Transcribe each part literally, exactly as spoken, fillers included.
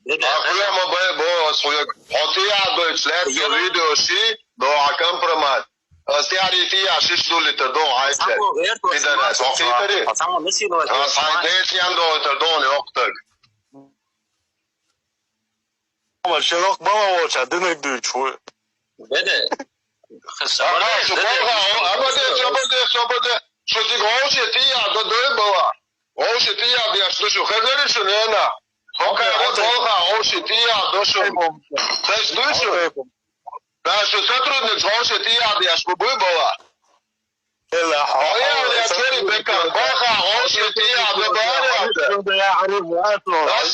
Дедек, а хуя ма бай, бо, ас хуя. Хьо тӀеяхьа дойтуш лаьтта видео ши, до а компромат. Ас тӀаьхьарий тӀеяхьа шиш дуллита до хьайча. Пидорас, хьо кхийтарий? Ас хьайн дециян дойтар дони октаг. Ма ши рокъ бала волча динарг дуьйцуш ву. Деде. Ага, шу болха, абаде, собаде, собаде. Шу тиг гӀовше тия, до дой бала. ГӀовше тия деш, ду шу хезари шу нена. Хокай ре болха, гӀовше тия, до шу. Теш дуй шу. Да, шу сотрудник, гӀовше тия деш, бу буй бала. Ас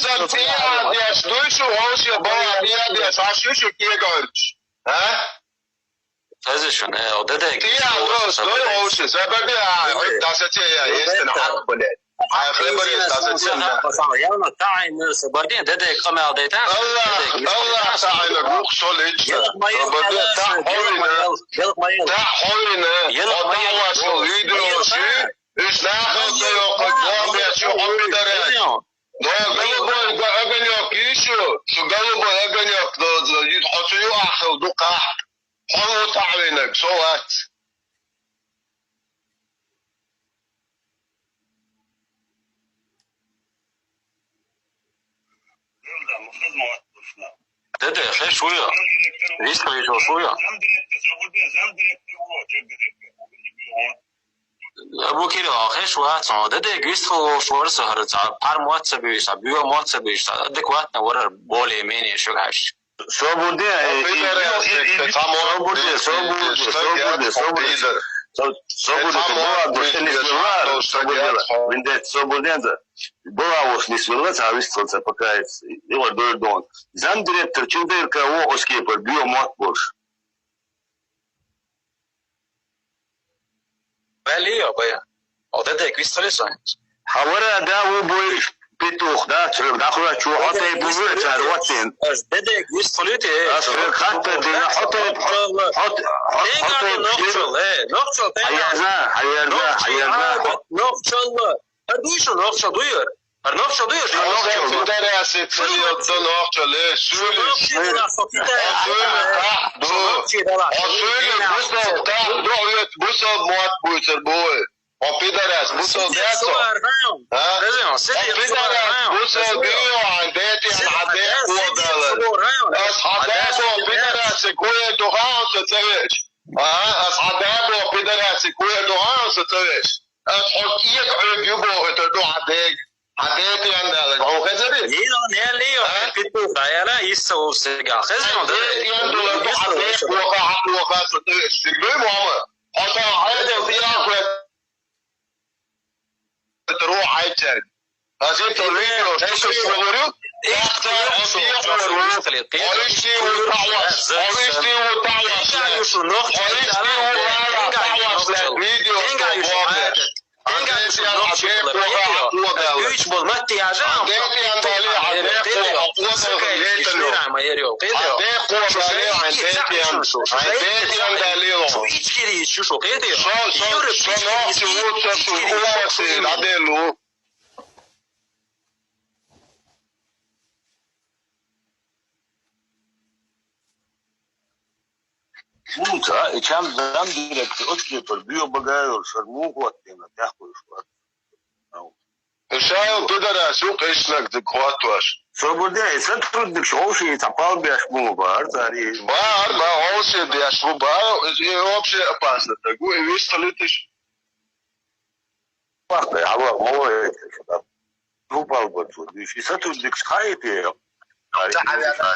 сан тӀеяхьа деш дуй шу, вовше бала тӀеяхьа деш, аш шу шу кегойч. А? Хеза шуна, э, о, деде. ТӀеяхьа деш дуй вовше, забаби, а, дасате я, есть на хак, блядь. А хлеборез дасате на. Явно таӀин, сабардин, деде, къамал дейтан. Аллах, Аллах таӀина, гух солич. Забаби, та ховина. Та ховина. Ота вашу видео ши. Иш нахал да йокъ, гомбе, шу хӀуми даре. Но голубой га-, огонёк, ишо, шу голубой огонёк, но, но, ид хӀоцу ю ахал дукха. Хьо у таӀвинаг, со вац. Деде, хеш вуя? Вист хеш вуя? Абу Кирилл, хеш вац, деде, вист хеш вуя, са хара, ца, пар моца бюйса, бюя моца бюйса, адекватно варар, более-менее шугаш. Свободе, свободе, свободе, свободе, свободе. Свободе, была, гуште не свела, свободе. Винде, свободе, да. Была, уж не свела, а вист хеш, покаяться. И вот дойдон. Замдиректор, чудерка, о, оскепер, бюя мот больше. Вали йо, бая. О, деде, вист хеш вуя? Хавара да у бой петух, да, цург да хуя чу хата и буве цар ватин. Аш деде, вист хеш вуя? Аш хата дина хата, хата, хата. Нохчал, э, нохчал, тенга. Аярна, аярна, аярна. Нохчал. Ар дуй шу нохчал дуй. Ар нохчал дуй, ар нохчал. Пидораси цели отто нохчал, э, шули, шули. Шули, та, ду. Шули, бусал, та, ду, бусал муат буйцар бой. О пидорас, бусал десо. А? О пидорас, бусал био, ан дети, ан хадес, куодала. Ас хадес, о пидорас, куе духан со цевеш. А? Ас хадес, о пидорас, куе духан со цевеш. Ас хокиет, ой, юбо, это ду хадег. Хадети андала, о хезери? Лио, не лио, питу, даяла, иса усега. Хезери, хадети андала, ду хадег, куоха, куоха, со цевеш. Сигдуй, мама. Хата, хадес, я, куе. Рухьайтер. Азир то видео, что ты говорю? Ахтар, ахтар, ахтар. Оришти у таъваш, оришти у таъваш. Оришти у лала таъваш, видео, что говоришь? Ангетиян аде куха акъуодала. Ангетиян дали аде куха акъуодала. Аде куха дали ангетиян. Ангетиян дали ло. Шо, шо, шо нохчи вуца шу умаси аде лу. Муца, и чам дам директ, оцлепер, био багайор, шар мух ваттина, тяхкуш ват. Ишайл пидорас, ю кьишлак ди кватваш. Свободе, и сотрудник, шоуши, и тапал бяш му бар, цари. Бар, ба, оуши бяш му бар, и вообще опасно. Так, и вист халитиш. Вахта, ава, мова, рупал бацу, диш, и сотрудник шхаите. Сахавяна,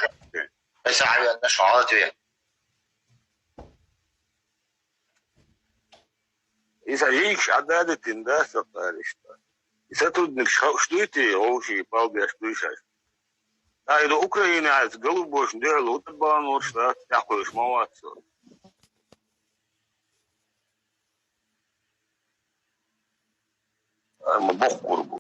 сахавяна шхаите. Иса икш ададатин да сакаришта. И сотрудник шхаушдуйте, оуши палбяш дуйшаш. Айда Украина аз голубош дехлу, утбалан оршла, тяхуш маватсо. Ама бохкур бу.